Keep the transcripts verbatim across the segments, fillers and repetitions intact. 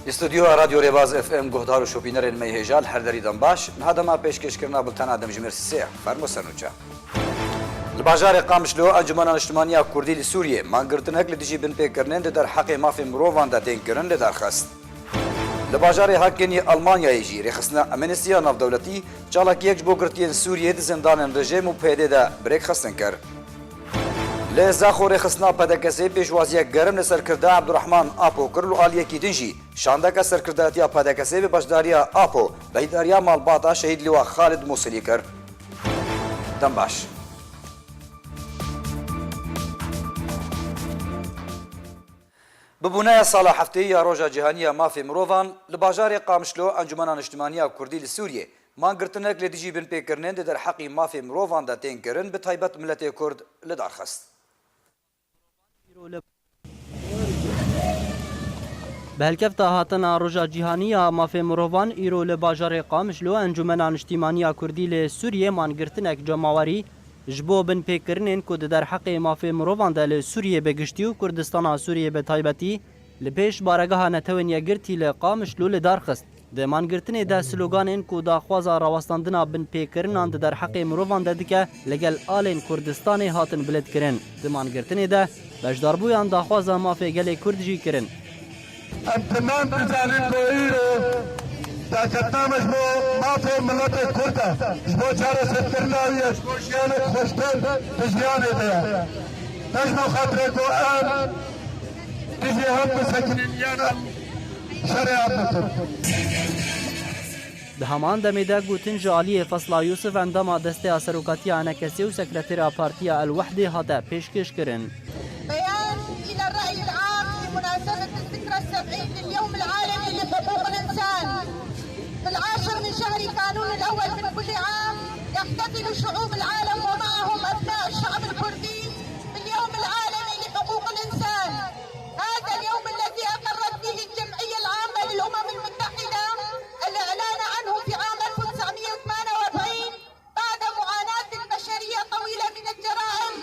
Li stûdyoya Radyo Rêbaz F M guhdar û şopînerên me yê hêja li her derî dem baş. Niha dema pêşkêşkirina bultena dem ji mêrsisê ye. Fermo ser nûçe. Li bajarê Qamişlo Encûmena Niştimaniya Kurdî li Sûriyê mangirtinek li dijî binpêkirinên di derheqê mafê mirovan de tên kirin li dar xist. Li bajarê Haken yê Almanyayê jî rêxistina Amnesty ya Navdewletî çalakiyek ji bo girtiyên Sûriyê di zindanên rejîm û P Y D de bi rêk xistin kir. Li Zaxo rêxistina P D K S'ê pêşwaziyek germ li serkirda Abdurrahman Apo kir û aliyekî din jî şandeke serkirdayetiya P D K S'ê bi beşdariya Apo, beşdariya malbata şehîd Lîwa Xalid Mûsilî kir. Dem baş. Bi bûneya sala heftê ya Roja Cîhanî ya Mafê Mirovan, li bajarê Qamişlo Encûmena Niştimanî ya Kurdî li Sûriyê mangirtinek li dijî binpêkirinên di derheqî mafê mirovan de tên kirin, bi taybet miletê Kurd li dar xist. Bi helkefta hatina Roja Cîhanî ya Mafê Mirovan, îro li bajarê Qamişlo Encûmena Niştimanî ya Kurdî li Sûriyê mangirtinek cemawerî ji bo binpêkirinên ku di derheqê mafê mirovan de li Sûriyê bi giştî û Kurdistana Sûriyê bi taybetî li pêş Baregeha Netewên Yekgirtî li Qamişlo li dar xist. Di mangirtinê de sloganên ku daxwaza rawestandina binpêkirinan di derheqê mirovan de dike, li gel alên Kurdistanê hatin bilêtkirin. Di mangirtinê de beşdarbûyan daxwaza mafê gelê Kurd jî kirin. Em temam dizanin ku îro daketina me ji bo mafê miletê Kurd e, ji bo çareserkirina wî ye, ji bo jiyanek xweştir di jiyanê de ye. Ne ji bo xatirê ku em dijî hev bisekinin yan em şerê hev bikin. Di heman demê de gotin ji aliyê Fesla Yûsif, endama Desteya Serokatiya Enekesê û Sekretera Partiya El Wehdê hate pêşkêşkirin. بيان إلى الرأي العام بمناسبة الذكرى السبعين لليوم العالمي لحقوق الإنسان. في العاشر من شهر كانون الأول من كل عام يحتفل شعوب العالم ومعهم أبناء الشعب الكردي باليوم العالمي لحقوق الإنسان. هذا اليوم الذي أقرت فيه الجمعية العامة للأمم المتحدة الإعلان عنه في عام ألف وتسعمية وثمانية وأربعين بعد معاناة بشرية طويلة من الجرائم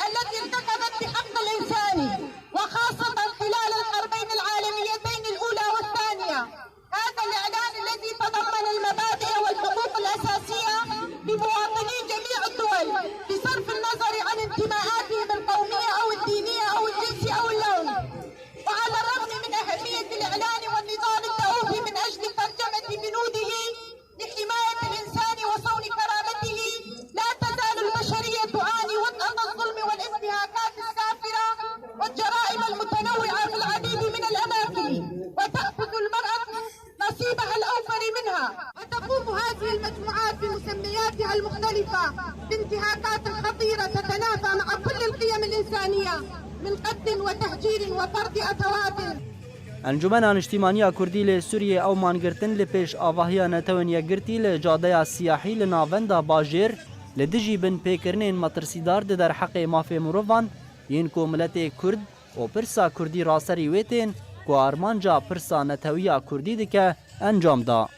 التي ارتكبت بحق الإنسان، وخاصة خلال الحربين العالميتين الأولى والثانية. هذا الإعلان الذي تضمن المبادئ والحقوق الأساسية لمواطني جميع الدول بصرف النظر عن انتماءاتهم القومية أو الدينية أو الجنسية أو اللون. وعلى الرغم من أهمية الإعلان والنضال الدؤوب من أجل ترجمة بنوده لحماية الإنسان وصون كرامته، لا تزال البشرية تعاني وطأة الظلم والانتهاكات السافرة والجرائم المتنوعة في العديد من الأماكن، وتأخذ المرأة نصيبها الأوفر منها. وتقوم هذه المجموعات بمسمياتها المختلفة بانتهاكات خطيرة تتنافى مع كل القيم الإنسانية من قتل وتهجير وفرض أتوات. Encûmena Niştîmaniya Kurdî li Sûriyê ew mangirtin li pêş avahiya Netewên Yekgirtî li cadeya Siyahî li navenda bajêr li dijî binpêkirinên metirsîdar di derheqê mafê mirovan yên ku miletê Kurd û pirsa Kurdî raserî wê tên, ku armanca pirsa netewiya Kurdî dike, encam da.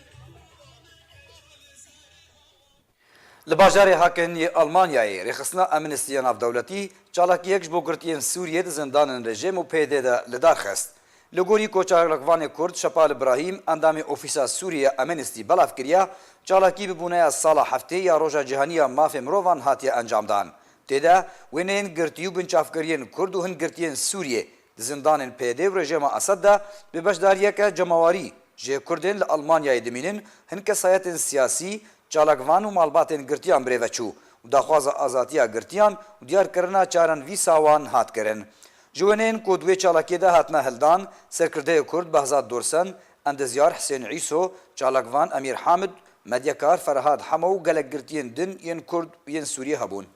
Li bajarê Haken yê Almanyayê rêxistina Amnesty ya Navdewletî çalakiyek ji bo girtiyên Sûriyê di zindanên rejîm û P Y D de li dar xist. Li gorî ku çalakvanê Kurd Şepal Îbrahîm, endamê Ofîsa Sûriyê ya Amnesty belav kiriye, çalakî bi bûneya sala heftê ya Roja Cîhanî ya Mafê Mirovan hatiye encamdan. Tê de wêneyên girtî û binçavkiriyên Kurd û hin girtiyên Sûriyê di zindanên P Y D û rejîma Esed de bi beşdariyeke cemawerî ji Kurdên li Almanyayê dimînin, hin kesayetên siyasî, çalakvan û malbatên girtiyan birêve çû û daxwaza azadiya girtiyan û diyarkirina çarenivîsa wan hat kirin. Ji wêneyên ku di wê çalakiyê de hatine hildan, serkirdeyê Kurd Behzad Dorsen, endezyar Hisên Îso, çalakvan Emîr Hamid, medyakar Ferhad Hemo û gelek girtiyên din yên Kurd û yên Sûriyê hebûn.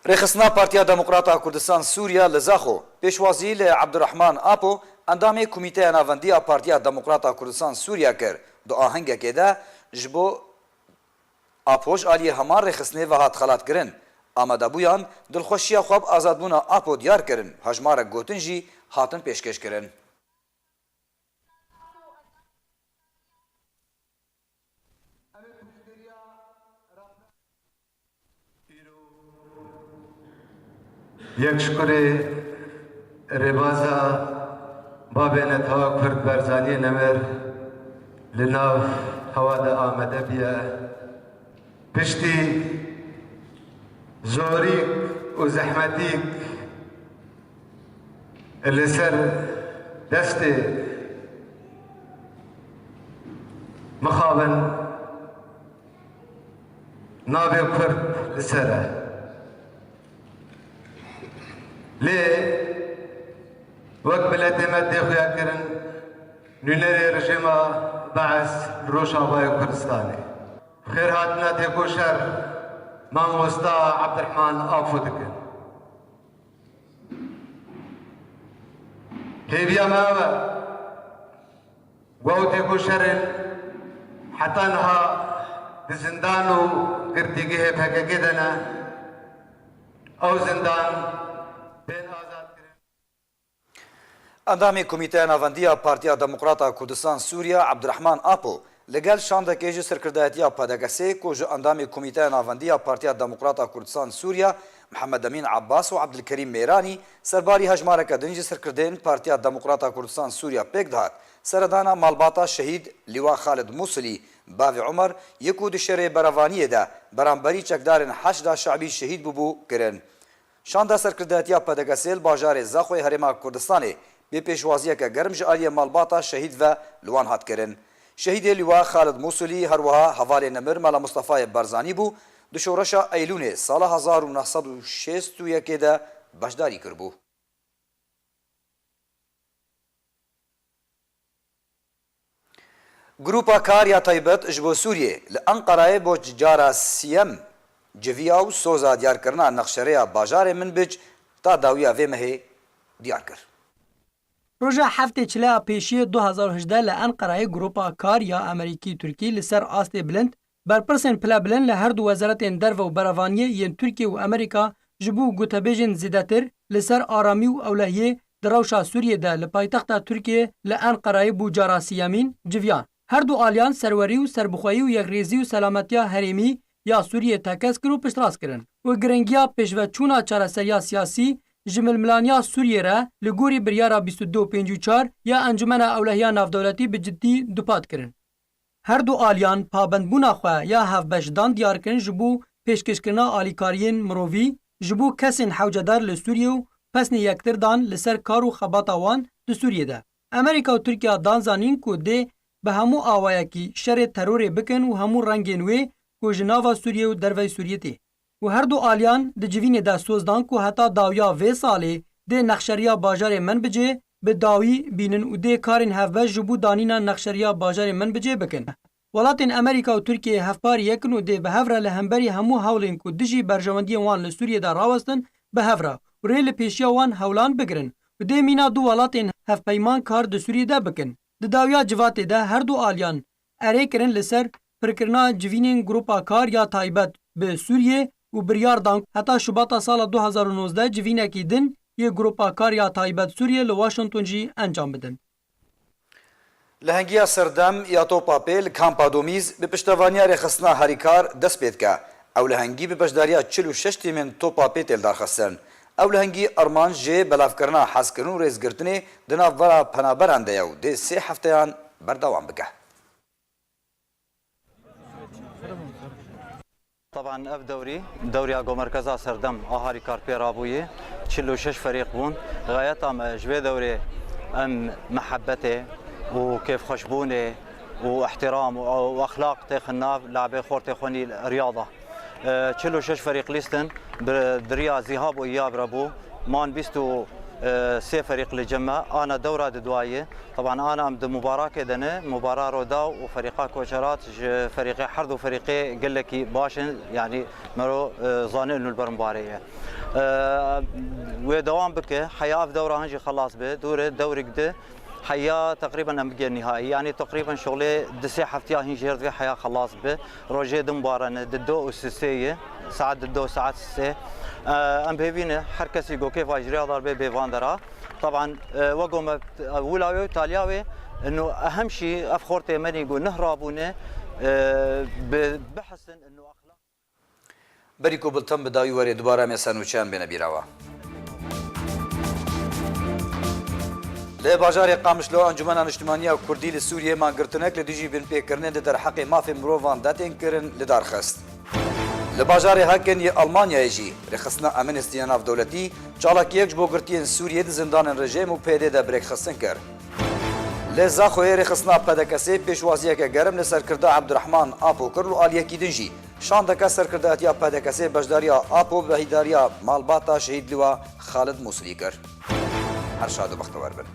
Rêxistina Partiya Demokrata Kurdistan Sûriya li Zaxo pêşwazî li Abdurrahman Apo, endamê Komîteya Navendî ya Partiya Demokrata Kurdistan Sûriya kir. Di ahengekê de ji bo Apo ji aliyê heman rêxistinê ve hat xelatkirin. Amadebûyan dilxweşiya xwe bi azadbûna Apo diyar kirin, hejmarek gotin jî hatin pêşkêşkirin. Îro Yek ji kurê rêbaza babê netewa Kurd Barzaniyê Nemir li nav hewa de amade bûye. Piştî zorîk û zehmetîk li ser destê mixabin navê Kurd li ser e. Lê wek miletê me tê xuya kirin, nûnerê rejîma Beis li Rojavayê Kurdistanê. Xêrhatina têkoşer mamosta Abdurrahman Apo dikin. Hêviya me ev e. Got û têkoşerên heta niha di zindan û girtîgehê P K K de ne. Ew zindan bên azad kirin. Endamê Komîteya Navendî ya Partiya Demokrata Kurdistan Sûriya Abdurrahman Apo li gel şandekê ji serkirdayetiya P D K S'ê ku ji endamê Komîteya Navendî ya Partiya Demokrata Kurdistan Sûriya Mihemed Emîn Abbas û Abdulkerîm Mêranî serbarî hejmareke din ji serkirdên Partiya Demokrata Kurdistan Sûriya pêk dihat, seredana malbata şehîd Lîwa Xalid Mûsilî, bavê Umer, yê ku di şerê berevaniyê de beramberî çekdarên Heşda Şe'bî şehîd bûbû, kirin. Şanda serkirdayetiya P D K S'ê li bajarê Zaxoyê Herêma Kurdistanê bê pêşwaziyeke germ ji aliyê malbata şehîd ve li wan hat kirin. Şehîdê Lîwa Xalid Mûsilî her wiha hevalê nemir Mela Mustafayê Barzanî bû, di şoreşa Eylûnê sala hezar û neh sed û şêst û yekê de beşdarî kiribû. Grupa Kar ya Taybet ji bo Sûriyê li Enqerayê bo cara siyem civiya û soza diyarkirina nexşereya bajarê Minbic ta dawiya vê mehê diyar kir. Roja heftê çileya pêşiyê du hezar û hejdeh li Enqerayê Grupa Kar ya Amerîkî-Tirkî li ser astê bilind berpirsên pilebilind li her du wezaretên derve û berevaniyê yên Tirkiye û Amerîka ji bo gotebêjên zêdetir li ser aramî û ewlehiyê di rewşa Sûriyê de li paytexta Tirkiyê li Enqerayê bû cara siyemîn civiyan. Her du aliyan serwerî û serbixweyî û yekrêzî û selametiya herêmî ya Sûriyê tekez kir û piştrast kirin û giringiya pêşveçûna çareseriya siyasî ji milmilaniya Sûriyê re li gorî biryara bîst û du pêncî û çar ya Encûmena Ewlehiya Navdewletî bi ciddî dupat kirin. Her du aliyan pabendbûna xwe ya hevbeş dan diyar kirin ji bo pêşkêşkirina alîkariyên mirovî ji bo kesên hewcedar li Sûriyê û pesnê yektir dan li ser kar û xebata wan di Sûriyê de. Amerîka û Tirkiya dan zanîn ku dê bi hemû awayekî şerê terorê bikin û hemû rengên wê ku ji nava Sûriyê û dervey Sûriyê tê. Û her du aliyan di civînê de soz dan ku heta dawiya vê salê dê nexşeriya bajarê Minbicê bi dawî bînin û dê karên hevbeş ji bo danîna nexşeriya bajarê Minbicê bikin. Welatên Amerîka û Tirkiyeyê hevpar yek in û dê bi hev re li hemberî hemû hewlên ku dijî berjewendiyên wan li Sûriyê de rawestin bi hev re û rê li pêşiya wan hewlan bigirin û dê mîna du welatên hevpeyman kar di Sûriyê de bikin. Di dawiya civatê de her du aliyan erê kirin li ser pirkirina civînên Grupa Kar ya Taybet bi Sûriyê û biryar dan heta Şubata sala du hezar û nozdeh civînekî din yê Grupa Kar ya Taybet Sûriyê li Washington jî encam bidin. Lehengiya serdem ya Topa Pê li Kampa Domîz bi piştevaniya rêxistina herîkar dest pê dike. Ew lehengî bi beşdariya çil û şeş tîmên Topa Pê tê lidarxistin. Ew lehengî armanc jê belavkirina hezkirin û rêzgirtinê di navbera penaberan de ye û dê sê hefteyan berdewam bike. Teban ev dewrî, dewriya ku Merkeza Serdem a Harîkar pê rabûyî, çil û şeş ferîq bûn. Xayeta me ji vê dewrê em mihebetê û kêfxweşbûnê û ihtiram û, û exlaq têxin nav, labê xort têxwenî riyada. E, çil û şeş ferîq lîstin, bi, di riya Zîhab û Îyab re bû. Man bîst û sê ferîq li cem me, ana dewra di duayê. Teban ana em di mubarakê de ne, mubara Rodaw û ferîqa Koçerat ji ferîqê, her du ferîqê gelekî baş in, yanî mero, e, zane û li ber mibarê ye. E, wê dewam bike, heya ev dewra hin jî xelas be, dûre dewrik di, heya teqrîben em bigê nihayî, yanî teqrîben şolê di sê heftiya hin jêr divê heya xelas be. Rojê din barane, di do û sisê ye, saet di do, saet sisê. E, em bêvî ne, her kesî go kêfa ji rêya dar bê bê van dera. Taban, e, wego me, e, wila wê û taliya wê, ino ehem şî ev xortê menî go nihrabûne, e, bi, bihisin, ino exlaq. Berî ku biltin bi dawî were, dubare em ê ser nûçeyan bêne bîra we. Li bajarê Qamişlo Encûmena Niştimanî ya Kurdî li Sûriyê mangirtinek li dijî binpêkirinên di derheqê mafê mirovan de tên kirin li dar xist. Li bajarê Hecken yê Almanyayê jî rêxistina Amnesty ya Navdewletî çalakiyek ji bo girtiyên Sûriyê di zindanên rejîm û P Y D de bi rêkxistin kir. Li Zaxoyê rêxistina P D K S'ê pêşwaziyeke germ li serkirda Abdurrahman Apo kir û aliyekî din jî şandeke serkirdayetiya P D K S'ê beşdariya Apo bi hîvdariya malbata şehîd Liwa Xalid Mûsilî kir. Her şad û bextewar bin.